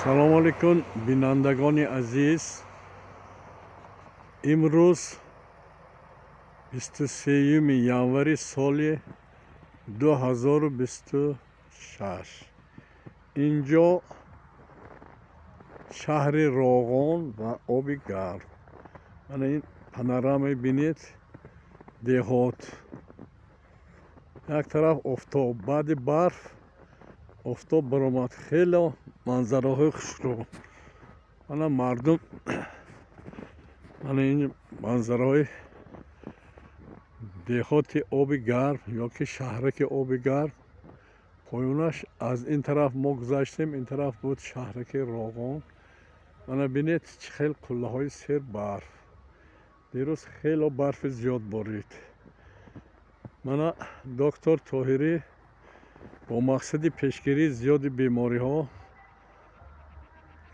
Салому алайкум, бинандагони азиз. Имрӯз 23 январи соли 2026, инҷо шаҳри Роғон ва Оби Гарм. Мана ин панорамаи бинед, деҳот. Як тараф офтоб, баъди барф офтоб баромад, хело манзараҳои хушрӯ. Мана мардум, мана ин манзараҳои деҳоти Оби Гарм ёки шаҳраки Оби Гарм. Поёнаш аз ин тараф мо гузаштем, ин тараф буд шаҳраки Роғон. Мана бинед, чӣ хел қуллаҳои сербарф. Дирӯз хело барфи зиёд борид. Мана доктор Тоҳирӣ бо мақсади пешгирии зиёди бемориҳо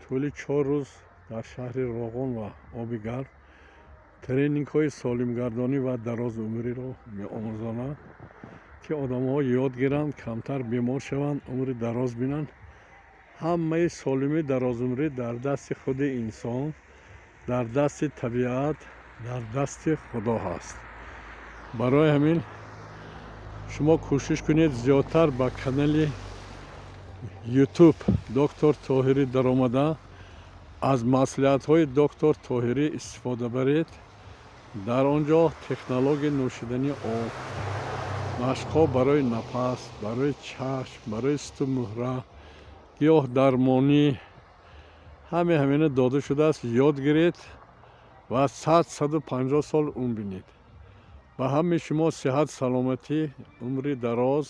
тӯли 4 рӯз дар шаҳри Роғон ва Оби Гарм тренингҳои солимгардонӣ ва дарозумриро меомӯзонад, ки одамҳо ёд гиранд, камтар бемор шаванд, умри дароз бинанд. Ҳамаи солимӣ, дарозумрӣ дар дасти худи инсон, дар дасти табиат, дар дасти Худо ҳаст. Барои ҳамин шумо кӯшиш кунед, зиёдтар ба канали Ютуб доктор Тоҳирӣ даромада, аз маслиҳатҳои доктор Тоҳирӣ истифода баред. Дар он ҷо технологияи нӯшидани об, машқҳо барои нафас, барои чашм, барои сутунмуҳра, гиёҳдармонӣ, ҳаме ҳамина дода шудааст. Ёд гиред ва 100, 150 сол умр бинед. Ба ҳамаи шумо сиҳат, саломатӣ, умри дароз,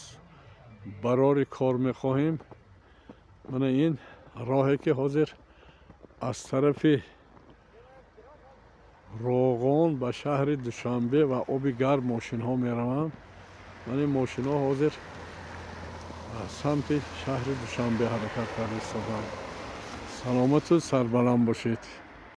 барори кор мехоҳем. Мана ин роҳе ки ҳозир аз тарафи Роғон ба шаҳри Душанбе ва Оби Гарм мошинҳо мераванд. Мана ин мошинҳо ҳозир самти шаҳри Душанбе ҳаракат карда истодаанд. Саломату сарбаланд бошед.